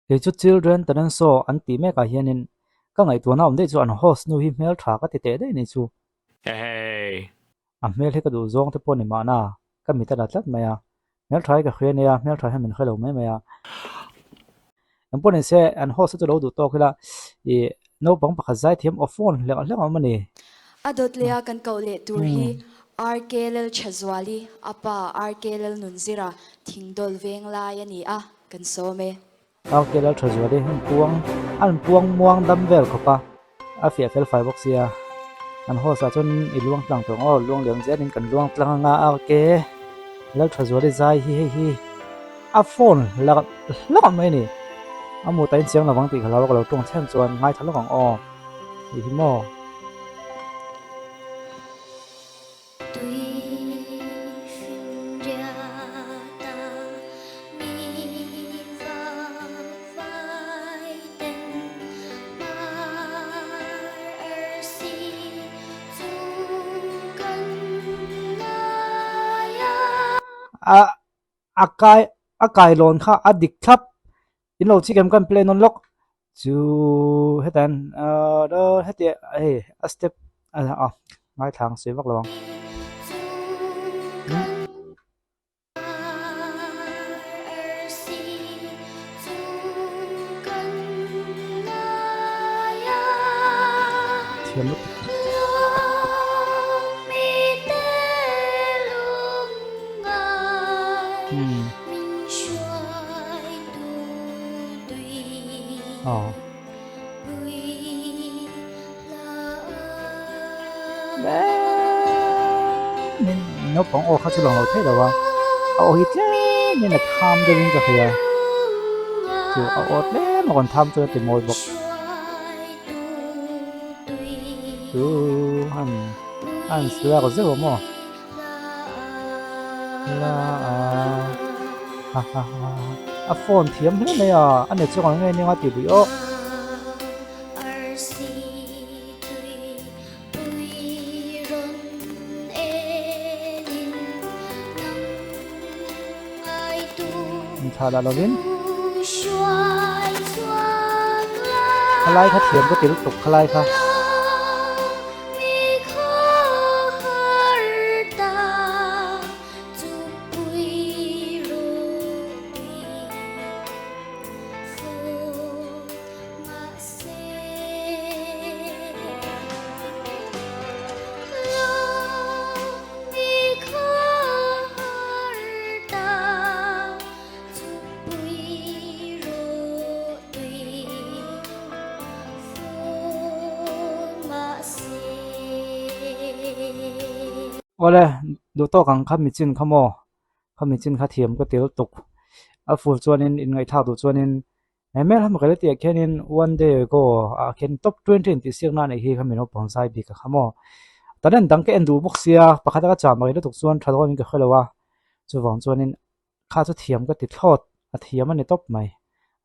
Kei chu Children Talent Show an tih mekah hianin ka ngaihtuahna awm daih chu an host nu hi hmel tha ka ti teh daih ni chu. A hmel hi ka duh zawng te pawh ni mahna ka mit a la tlat mai a, hmel tha hi ka hria nia, hmel tha hian min hre lo mai mai a. Engpawh ni se an host te chu lo duh tawk ila ih naupang pakhat zaithiam aw phone hlek hlek a awm a ni. A dawt leh a kan koh leh tur hi RK Lalthazuali, a pa RK Lalnunzira Thingdawl veng lai a ni a. Kan sawm e. RK Lalthazuali hi an puang an puang muang dam vel khawp a, a fiah fel fai bawk sia. An host ah chuan i luang tlang tawh ang aw, luang liam zelin kan luang tlang anga RK Lalthazuali zai hi hei hi a phone la hlauh mai a ni. A mut a inchiang lovang tih ka hlau a, ka lo tawng chhem chuan ngaithla lawk ang aw tih hi maw. A kai a kailawn kha a dik thlap in lo chikem kan play nawn lawk chu hetan ahh heti hei a step a ngaithla ang sawi vak lo ang. Thiam lutuk. Umm. Aw. Tlemin naupang aw kha chu lang lo theih lo a, a aw hi tlemin a tham deuhin ka hria, chu a aw tlem a rawn tham chuan a ti mawi bawk. Chu an an slur zeuh a maw? La a ha ha ha a phone thiam hle mai a, a ni chuang ang nge nia tih lui aw. Inthlah lah lovin khalai kha thiam ka ti lutuk khalai kha. Awle duh tawk ang kha michin kha maw kha michin kha thiam ka tel tuk a fur chuanin inngaihthlak duh chuanin He hmel ham ka la tih ah khianin one day ago ah khian top 20 intih siak na anih hi kha mi naupang zai bik a kha maw. Talent dang ka en duh bawk sia pakhat a ka chah mai lutuk chuan tha dawn in ka hre lo a chuvang chuanin kha chu thiam ka ti thlawt a thiam a ni tawp mai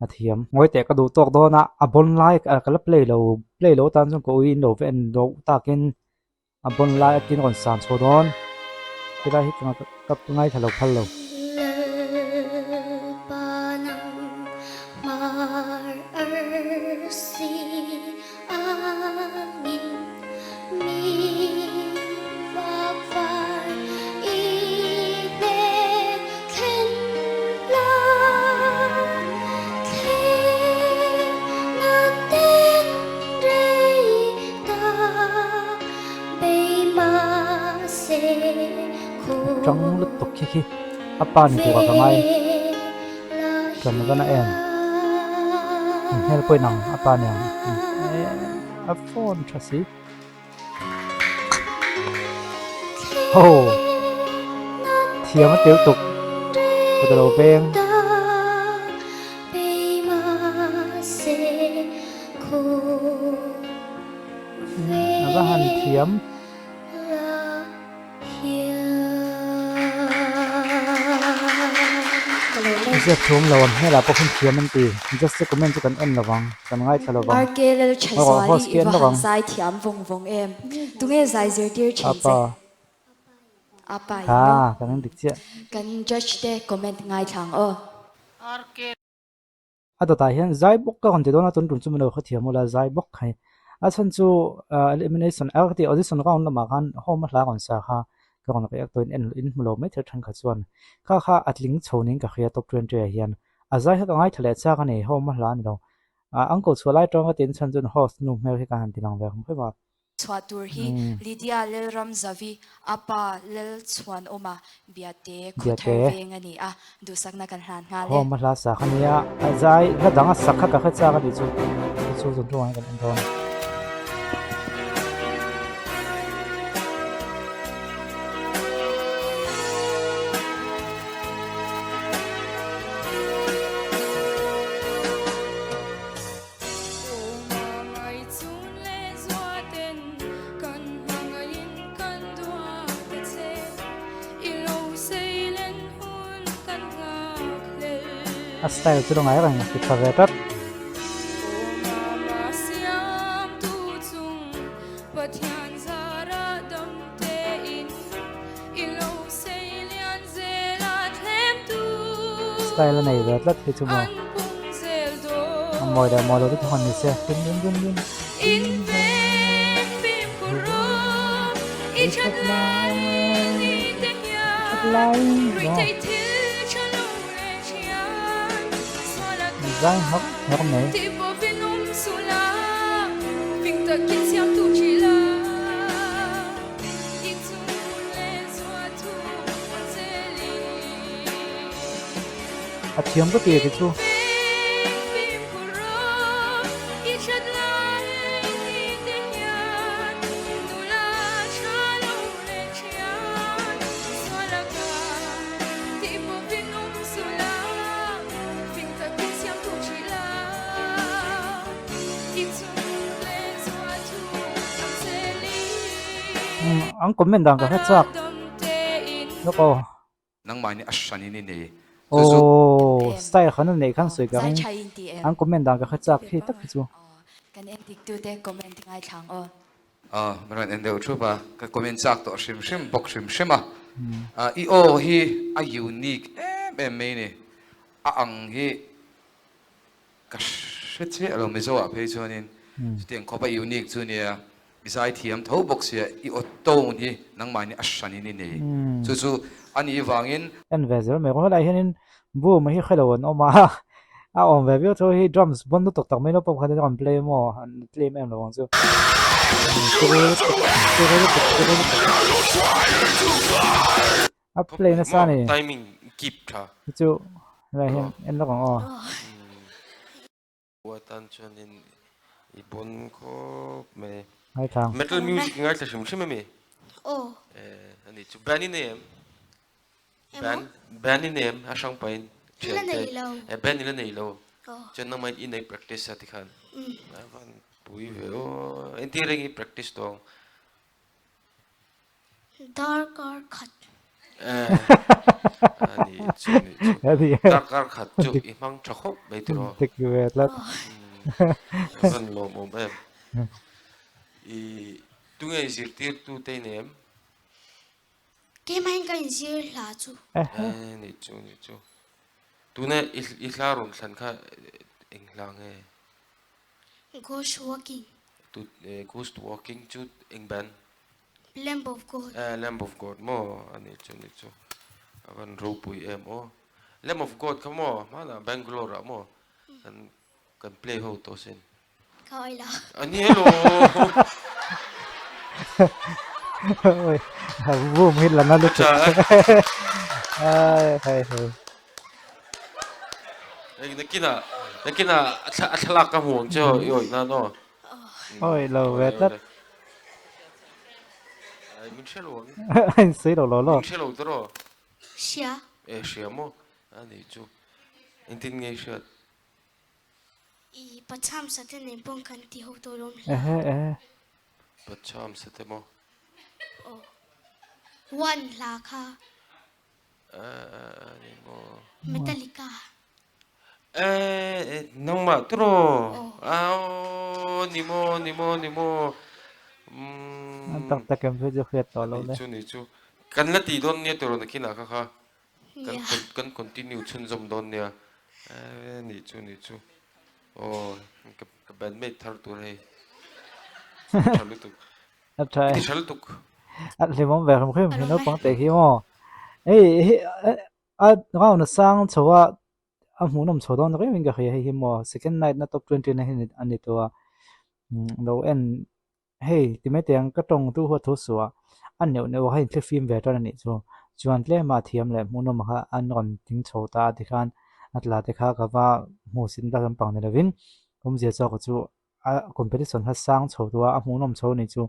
a thiam. Ngawi teh ka duh tawk dawn a a bawn lai ka la play lo play lo tan chuan ka ui in lo va en loh takin A bawn lai a tin rawn san chho dawn. Helai hi ka ngaithla lo phal lo. Tang lutuk khi khi a pa ni tur ah ka ngai tlan van a em hmel pawhin ang a pa ni ang a phone tha si ho thiam a tel tuk ka ti lo veng. A va han thiam. Ziak thum lo ang hmelah pawh khan thiam an ti. Just a comment chu kan en lo vang, kan ngaithla lo vang. RK Lalthazuali i va han zai thiam vawng vawng em. Tunge zai zirtir thin che? Apa in maw? Kan en dik chiah. Kan judge te comment ngaithla ang aw. A dawtah hian zai bawk ka rawn ti dawn a, tun tum chu min lo hrethiam ula zai bawk khai. A chhan chu elimination a ti audition round lamah khan home a hla rawn sa kha ka rawn react tawhin en in hmu lo mai thei thenkhat chuan kha kha a tling chho niin ka hria top 20 ah hian. A zai kha ka ngaithla leh chak a ni, home a hla a ni lo. An ko chhuah lai tawng ka tin chhan chuan host nu hmel hi ka han ti lang ve hrim hrim a. Chhuah tur hi Lydia Lalramzavi, a pa Lalchhuanawma Biate Khawthar veng a ni a, duhsakna kan hlan nghal e. Home a hla sak a nia, a zai hla dang a sak kha ka hre chak a nih chu, chu chu zun ruangin kan en dawn. A style chu la ngai reng a ti tha ve tlat. Style a nei ve tlat hi chu maw. A mawi leh mawi lo te chu han ni se. Dun dun dun dun. Zai hawk hawk mai. A thiam ka ti a ti chu. An comment dan ka hre chak lawk aw. Nangmahni a hran in i nei. Chu chu. Aww style khan a neih khan sawi ka ring. An comment dan ka hre chak khi tak hi chu. Kan en dik tu te comment ngaithla ang aw. Aw min rawn en deuh thup a, ka comment chak tawh hrim hrim bawk hrim hrim a. I aw hi a unique em em mai ni. A ang hi Ka hre chiah lo Mizo ah phei chuanin chutiang khawp a unique chu nia i zaithiam tho bawk sia i aw tone hi nangmahni a hranin i nei chu chu a nih vangin. En ve zel mai helai hianin boom hi hrelo an awm a a awm ve viau tho hi drums bon lutuk tak mai naupang khan an play maw an claim em lo ang chu A play nasa a ni. Timing keep tha. Hi chu helai hian en lawk ang aw. Khua tan chuanin i bon khawp mai. Ngaithla ang. Metal music i ngaithla hrim hrim emi? Aw. Eh ani chu band i nei em? Emaw? Band band i nei em? A hrang pahin La nei lo. Eh band i la nei lo. Aw. Chuan nangmah in i nei practice a tikhan. A van pui ve aw. Entir reng i practice tawh ang. Darkar khat. Ani chu ni chu. Darkar khat chu i hmang tha khawp mai tiraw. Dik ve tlat. Van lawm awm em. I tunge i zirtir tu te i nei em? Keimah in ka inzir hla chu. Ni chu ni chu. Tuna i hla rawn thlan kha eng hla nge? Ghost Walking. Tu Ghost Walking chu eng band? Lamb of God. Eh Lamb of God maw ani chu ni chu a van ropui em aw. Lamb of God kha maw hmanah Bangalore ah maw kan kan play ho tawh sin. Ka awih lo. Ani hello. Oi boom hi la na lutuk. Ai hai hai. Eng nakinah nakinah a thla a thlalak ka hmu ang che aw i awih nan aw. Awih lo ve tlat. Ai min hre lo ang. A insawi lo lo lo. Min hre lo tawh. Hria. E hria maw? A nih chu. Engtin nge i hriat? I pachham sate nen pawh kan ti ho tawh lawm hla. Ehe ehe. Pachham sate maw? Aw. One hla kha. Metallica. Eh, nangmah tiraw? Aw, ni maw, ni maw, ni maw. An tak tak em chu chu hriat tawh lo le. Ni chu, ni chu. Kan la ti dawn nia tiraw nakinah kha kha. Kan kan continue chhunzawm dawn nia. Eh nih chu nih chu aw ka ka bandmate thar tur hei tha lutuk A tha e. I ti tha lutuk. A hlimawm ve hrim hrim hi naupang te hi maw. Hei hi a round a sang chho a a hmuhnawm chho dawn reuhin ka hria hei hi maw second night na top 20 na hi a ni tawh a lo en Hei, ti mai teh ang, ka tawng tu huat thu suh a, a neuh neuh a kha inthlifim ve tan a nih chu. Chuan tlema a thiam leh hmuhnawm kha an rawn ting chho ta a tikhan a tla te kha ka va hmu sin vak lampang ni lovin awmzia zawk chu a competition kha sang chho tawh a, a hmuhnawm chho a nih chu.